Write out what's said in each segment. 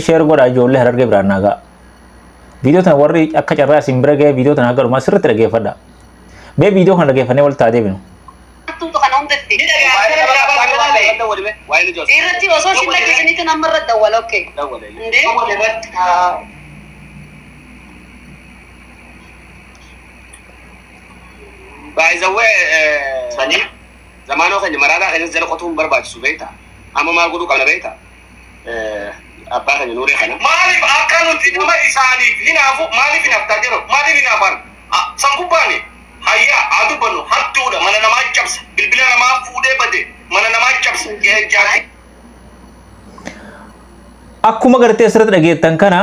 Share godhaa ijoollee Harargee biraan naa ga'a. Viidiyoo tana warri akka carraa isin bira ga'e viidiyoo tana haga dhumaa sirriitti dhaggeeffadha. Mee viidiyoo kana dhaggeeffannee walitti haa deebinu. Hattuutu kana hunda fide. Irratti osoo ishin dhageessanitti nama irra dawwala okay. Indee. By the way, sanii zamaanoo keenya maraataa keenya jala qotuun barbaachisu beektaa? Amma maal godhuu qabna beektaa? Abbaa keenya Nuuree kana. Maaliif akka nuti nama isaaniif hinaafu maaliif hinaaftaa jiru? Maaliif hinaafan? San gubbaani hayyaa haa dubbannu, hattuudha, mana namaa cabsa, bilbila namaa fuudhee bade, mana namaa cabsa jaartii. Akkuma gartee asirratti dhageettan kana,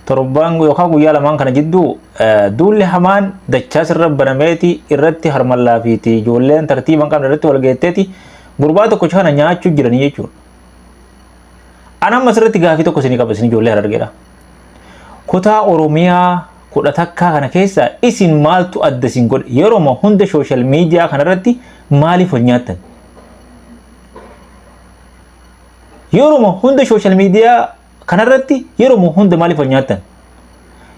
torban yookaan guyyaa lamaan kana jidduu duulli hamaan Dachaas irra banameeti irratti harmallaa fi ijoolleen tartiiba hin qabne irratti wal geetteeti gurbaa tokko kana nyaachuu jiranii jechuudha. An amma asirratti gaafii tokko isinii qaba, isin ijoollee Harargeedha. Kutaa Oromiyaa 11 kana keessa isin maaltu adda isin godhe? Yeroo hunda social media kanarratti maaliif wal nyaattan? Yeroo hunda social media kanarratti yeroo hunda maaliif wal nyaattan?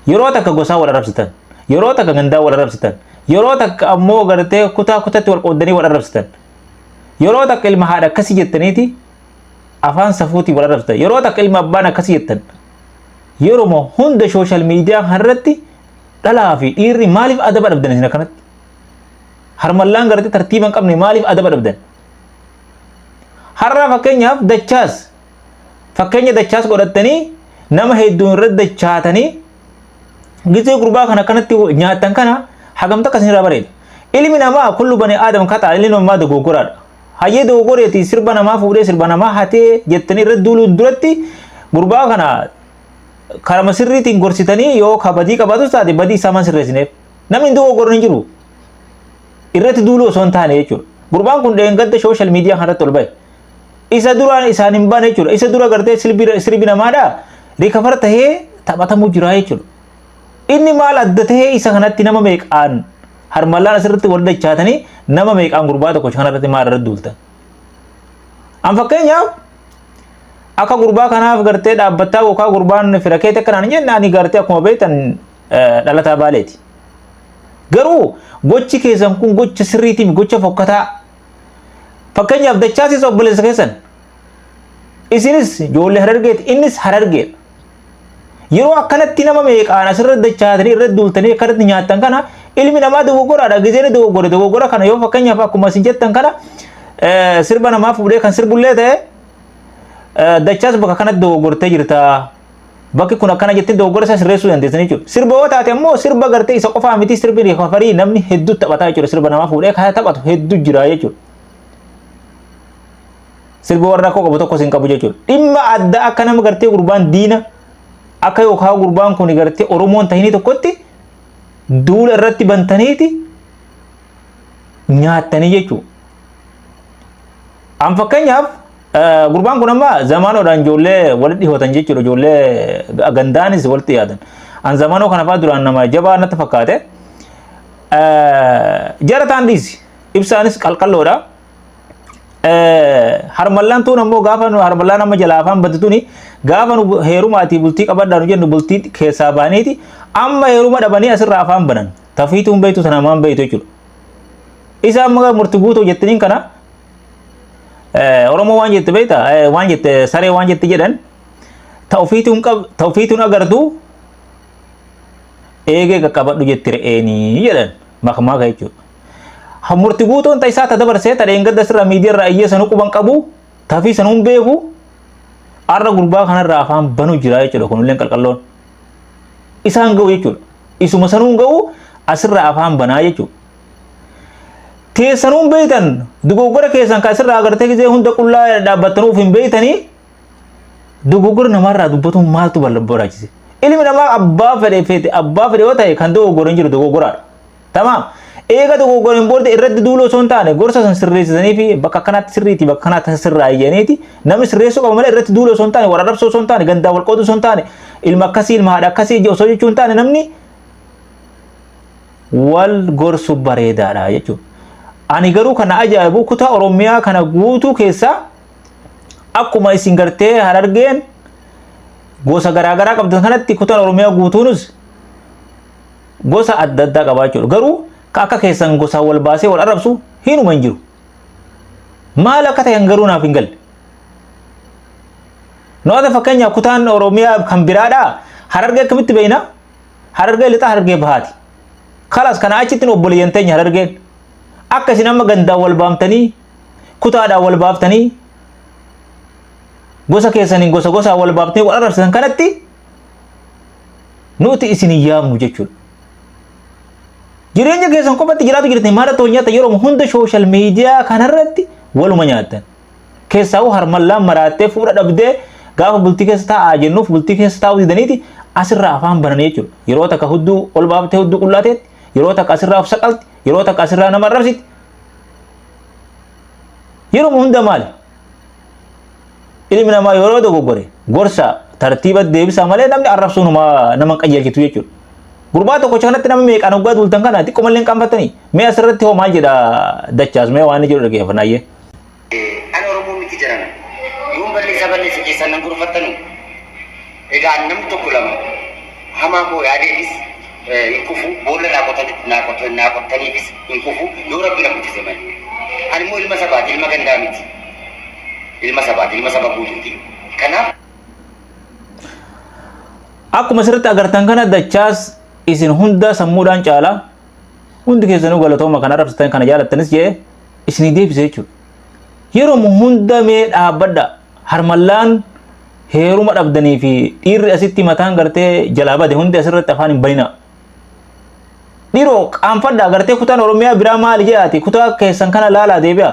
Yeroo takka gosaa wal arrabsitan, yeroo takka gandaa wal arrabsitan, yeroo takka ammoo gartee kutaa kutatti wal qooddanii wal arrabsitan. Yeroo takka ilma haadha akkasii jettaniiti afaan safuutii wal arrabsitan. Yeroo takka ilma abbaan akkasii jettan. Yeroo hunda social media kanarratti dhalaa fi dhiirri maaliif adaba dhabdan isin akkanatti? Harmallaan gartee tartiiba hin qabne maaliif adaba dhabdan? Har'a fakkeenyaaf Dachaas, fakkeenya Dachaas godhattanii nama hedduun irratti dachaatanii gizee gurbaa kana akkanatti nyaattan kana hagamta akkasinirraa bareeda. Ilmi namaa kullu bani aadam kataa, ilmi namaa dogoggoraadha. Hayyee, dogoggoreeti, sirba namaa fuudhee, sirba namaa hatee jettanii irratti duuluun duratti gurbaa kana karama sirriitiin gorsitanii yoo ka badii qabaatus taate badii isaa man sirreessineef. Namni hin dogoggorre hin jiru. Irratti duuluu osoo hin taane jechuudha. Gurbaan kun dheengadda social media kanarratti ol bahe. Isa duraan isaan hin baane jechuudha. Isa dura gartee sirbi namaadha. Recover tahee taphatamuu jira jechuudha. Inni maal adda tahee isa kanatti nama meeqaan harmallaan asirratti wal dachaatanii nama meeqaan gurbaa tokko kanarratti maal irratti duultan? An fakkeenyaaf akka gurbaa kanaaf gartee dhaabbattaa yookaan gurbaan fira keetti akka naan hin jenne, ani gartee akkuma beektan dhalataa Baaleeti. Garuu gochi keessan kun gocha sirriitiin gocha fokkataa. Fakkeenyaaf Dachaasis obboleessa keessan. Isinis ijoollee Harargeeti, innis Harargeedha. Yeroo akkanatti nama meeqaan asirra dachaatanii irra duultanii akkanatti nyaattan kana, ilmi namaa dogoggoraadha. Gizeen dogoggore dogoggora kana yoo fakkeenyaaf akkuma isin jettan kana sirba namaa fuudhee kan sirbullee ta'e, Dachaas bakka kanatti dogoggortee jirta. Bakki kun akkana jettee dogoggora isaa sirreessuu dandeessanii jechuudha. Sirba yoo taate ammoo sirba gartee isa qofaa miti, sirbi recovery namni hedduu taphataa jechuudha. Sirba namaa fuudhee kan taphatu hedduu jira jechuudha. Sirba warra rakkoo qabu tokkos hin qabu jechuudha. Dhimma addaa akka nama gartee gurbaan diina akka yookaan gurbaan kun gartee Oromoon tahinii tokkotti duula irratti bantaniiti nyaattanii jechuudha. An fakkeenyaaf gurbaan kun amma zamaanoodhaan ijoollee walitti dhihootan jechuudha. Ijoollee gandaanis walitti dhiyaatan. An zamaanoo kana fa'aa duraan nama jabaa natti fakkaate. Jara taan dhiisi. Ibsaanis qalqalloodha. Harmallaan tuun ammoo gaafa nu harmallaan amma jalaa afaan baddu tuni gaafa nu heerumaatii bultii qabadhaa nu jennu bultii keessaa baaniiti amma heeruma dhabanii asirraa afaan banan. Tafiituun beektu tana maan beektu jechuudha. Isa amma murti guutuu jettaniin kana, Oromoo waan jette beekta, waan jette saree waan jette jedhan, ta ofiituun qab ta ofiituun agartu eegee qaqqabadhu jetti re'eenii jedhan makmaaka jechuudha. Murti guutuun ta isaa ta dabarsee ta dheengadda sirraa miidiyaa irraa iyyee sanuu quban qabu tafii sanuu hin beeku, har'a gurbaa kanarraa afaan banu jira jechuudha. Kunilleen qalqalloon isaan ga'u jechuudha. Isuma sanuu hin ga'u, asirraa afaan banaa jechuudha. Teessanuun beektan dogoggora keessan kan asirraa agartee gisee hunda qullaa dhaabbattanuuf hin beektanii, dogoggora namaarraa dubbatuun maaltu barbaachise? Ilmi namaa abbaa fedhe fedhe abbaa fedhe yoo ta'e kan dogoggora hin jiru dogoggoraadha. Tamaam. Eega dogoggora hin booda irratti duuluu osoo hin taane gorsa san sirreessisanii fi bakka akkanaatti sirriiti, bakka kanaatti sirraa iyyaniiti namni sirreessuu qaba malee irratti duuluu osoo hin taane, wal arrabsuu osoo hin taane, gandaa wal qooduu osoo hin taane, ilma akkasii ilma haadha akkasii osoo jechuu hin taane namni wal gorsu bareedaadha jechuudha. Ani garuu kana ajaa'ibu kutaa Oromiyaa kana guutuu keessaa Akkuma isin gartee Harargeen gosa garaagaraa qabdan kanatti kutaan Oromiyaa guutuunis gosa adda addaa qabaa jechuudha. Garuu ka akka keessan gosaan wal baasee wal arrabsu hinuma hin jiru. Maal akka ta'e garuu naaf hin galle. Noota fakkeenyaaf kutaan Oromiyaa kan biraadhaa Harargee akkamitti beekna? Harargee lixaa, Harargee bahaati. Kalas kana achitti obboleeyyan teenya Harargeen. Akka isin amma gandaan wal baamtanii, kutaadhaan wal baaftanii, gosa keessaniin gosa gosaan wal baaftanii wal arrabsitan kanatti nuti isin hin yaamnu jechuudha. Jireenya keessan qofatti jiraatu jirtan maal ta'u nyaata yeroo hunda social media kanarratti waluma nyaattan. Keessaa'uu harmallaan maraattee fuudha dhabdee gaafa bultii keessa taa'aa jennuuf bultii keessa taa'uu didaniiti asirraa afaan bananii jechuudha. Yeroo takka hudduu ol baaftee hudduu qullaa ta'etti, yeroo takka asirraa of saqalti, yeroo takka asirraa nama arrabsiti. Yeroo hunda maali? Ilmi namaa yeroo dogoggore gorsa tartiiba deebisaa malee namni arrabsuun nama hin qajeelchitu jechuudha. Gurbaa tokkocha kanatti nama meeqaan hoggaa duultan kana xiqqoo malee hin qaanfattanii? Mee asirratti hoo maal jedha Dachaas, mee waan inni jedhu dhaggeeffannaayyee. Ani Oromoo miti jedhama. Yoon balleessaa balleesse keessaan nan gorfattanu. Egaa namni tokko lama hamaa koo yaadeefis hin kufu, boolla naa qottaniifis hin kufu yoo Rabbi na kuffise malee. Ani immoo ilma sabaati, ilma gandaa miti. Ilma sabaati, ilma saba guutuuti. Kanaaf Akkuma asirratti agartan kana Dachaas isin hunda sammuudhaan caala, hundi keessanuu galatooma, kana arrabsitan kana jaalattanis jedhee isinii deebise jechuudha. Yeroo hunda mee dhaabbadha, harmallaan heeruma dhabdanii fi dhiirri asitti mataan gartee jalaa bade hundi asirratti afaan hin banina. Dhiiroo qaanfadha, gartee kutaan Oromiyaa biraa maali jedhaati kutaa keessan kana laalaa deebi'a.